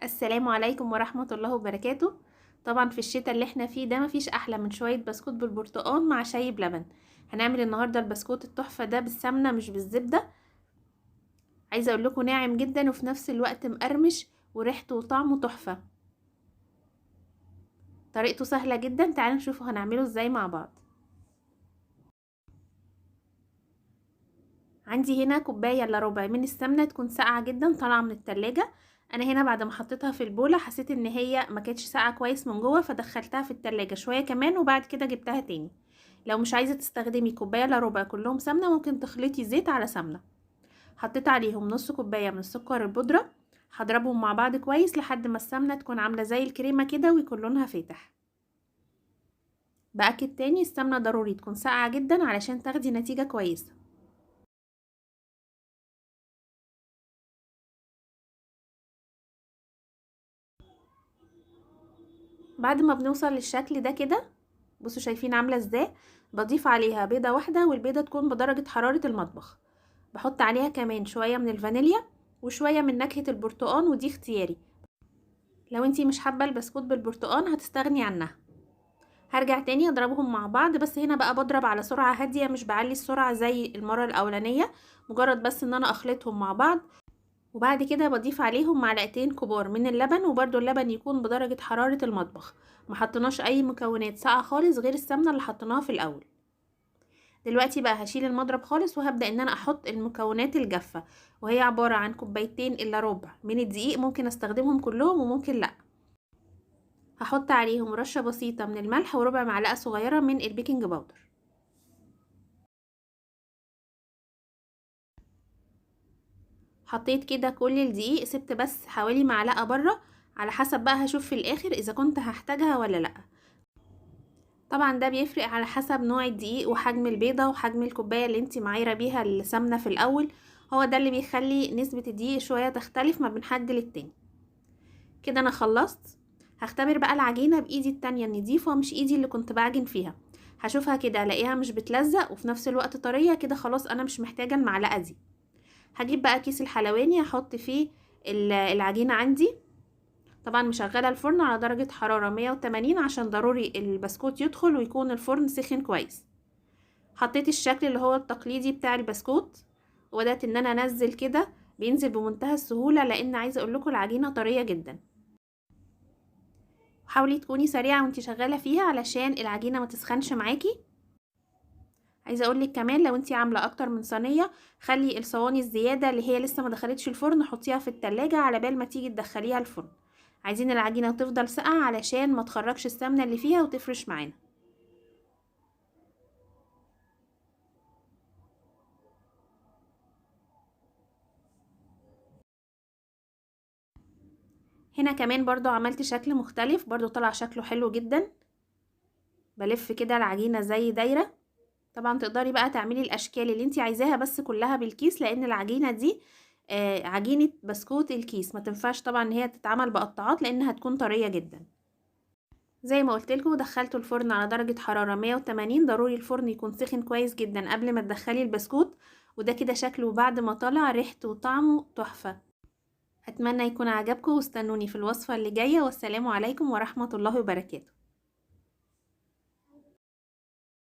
السلام عليكم ورحمة الله وبركاته. طبعا في الشتاء اللي احنا فيه ده مفيش احلى من شوية بسكوت بالبرتقال مع شاي بلبن. هنعمل النهاردة البسكوت التحفة ده بالسمنة مش بالزبدة. عايزة اقول لكم ناعم جدا وفي نفس الوقت مقرمش وريحته وطعمه تحفة. طريقته سهلة جدا، تعالوا نشوفوا هنعمله ازاي مع بعض. عندي هنا كوباية الا ربع من السمنة تكون ساقعة جدا طالعة من التلاجة. انا هنا بعد ما حطيتها في البولة حسيت ان هي ما كانتش ساقعة كويس من جوه، فدخلتها في التلاجة شوية كمان وبعد كده جبتها تاني. لو مش عايزة تستخدمي كوباية الا ربع كلهم سمنة ممكن تخلطي زيت على سمنة. حطيت عليهم نص كوباية من السكر البودرة، هضربهم مع بعض كويس لحد ما السمنة تكون عاملة زي الكريمة كده ويكون لونها فاتح. بأكد تاني السمنة ضروري تكون ساقعة جدا علشان تاخدي نتيجة كويسة. بعد ما بنوصل للشكل ده كده، بصوا شايفين عاملة ازاي، بضيف عليها بيضة واحدة، والبيضة تكون بدرجة حرارة المطبخ. بحط عليها كمان شوية من الفانيليا وشوية من نكهة البرتقان، ودي اختياري، لو انتي مش حابة البسكوت بالبرتقان هتستغني عنها. هرجع تاني اضربهم مع بعض، بس هنا بقى بضرب على سرعة هادية، مش بعلي السرعة زي المرة الأولانية، مجرد بس ان انا اخلطهم مع بعض. وبعد كده بضيف عليهم معلقتين كبار من اللبن، وبرده اللبن يكون بدرجة حرارة المطبخ، ما حطيناش اي مكونات ساقعة خالص غير السمنة اللي حطيناها في الاول. دلوقتي بقى هشيل المضرب خالص وهبدأ ان انا احط المكونات الجافة، وهي عبارة عن كوبايتين الا ربع من الدقيق، ممكن استخدمهم كلهم وممكن لا. هحط عليهم رشة بسيطة من الملح وربع معلقة صغيرة من ال baking powder. حطيت كده كل الدقيق، سبت بس حوالي معلقة بره، على حسب بقى هشوف في الاخر اذا كنت هحتاجها ولا لا. طبعا ده بيفرق على حسب نوع الدقيق وحجم البيضة وحجم الكوباية اللي انتي معايرة بيها السمنة في الاول، هو ده اللي بيخلي نسبة الدقيق شوية تختلف ما بين حد للتاني. كده انا خلصت. هختبر بقى العجينة بايدي التانية النضيفة، مش ايدي اللي كنت بعجن فيها. هشوفها كده الاقيها مش بتلزق وفي نفس الوقت طرية كده، خلاص انا مش محتاجة المعلقة دي. هجيب بقى كيس الحلواني هحط فيه العجينة عندي. طبعا مشغلة الفرن على درجة حرارة 180 عشان ضروري البسكوت يدخل ويكون الفرن سخن كويس. حطيت الشكل اللي هو التقليدي بتاع البسكوت وبدأت ان انا انزل كده، بينزل بمنتهى السهولة لان عايزة اقول لكم العجينة طرية جدا. حاولي تكوني سريعة وانتي شغالة فيها علشان العجينة ما تسخنش معاكي. عايزه اقول لك كمان لو انتي عامله اكتر من صينية خلي الصواني الزيادة اللي هي لسه ما دخلتش الفرن حطيها في التلاجة على بال ما تيجي تدخليها الفرن. عايزين العجينة تفضل ساقعه علشان ما تخرجش السمنة اللي فيها وتفرش معانا. هنا كمان برضو عملت شكل مختلف، برضو طلع شكله حلو جدا. بلف كده العجينة زي دايرة. طبعا تقدري بقى تعملي الاشكال اللي انتي عايزاها بس كلها بالكيس، لان العجينة دي عجينه بسكوت الكيس، ما تنفعش طبعا ان هي تتعمل بقطعات لانها هتكون طرية جدا. زي ما قلت لكم دخلته الفرن على درجه حرارة 180، ضروري الفرن يكون سخن كويس جدا قبل ما تدخلي البسكوت. وده كده شكله بعد ما طلع، ريحته وطعمه تحفة. اتمنى يكون عجبكم واستنوني في الوصفة اللي جاية، والسلام عليكم ورحمة الله وبركاته.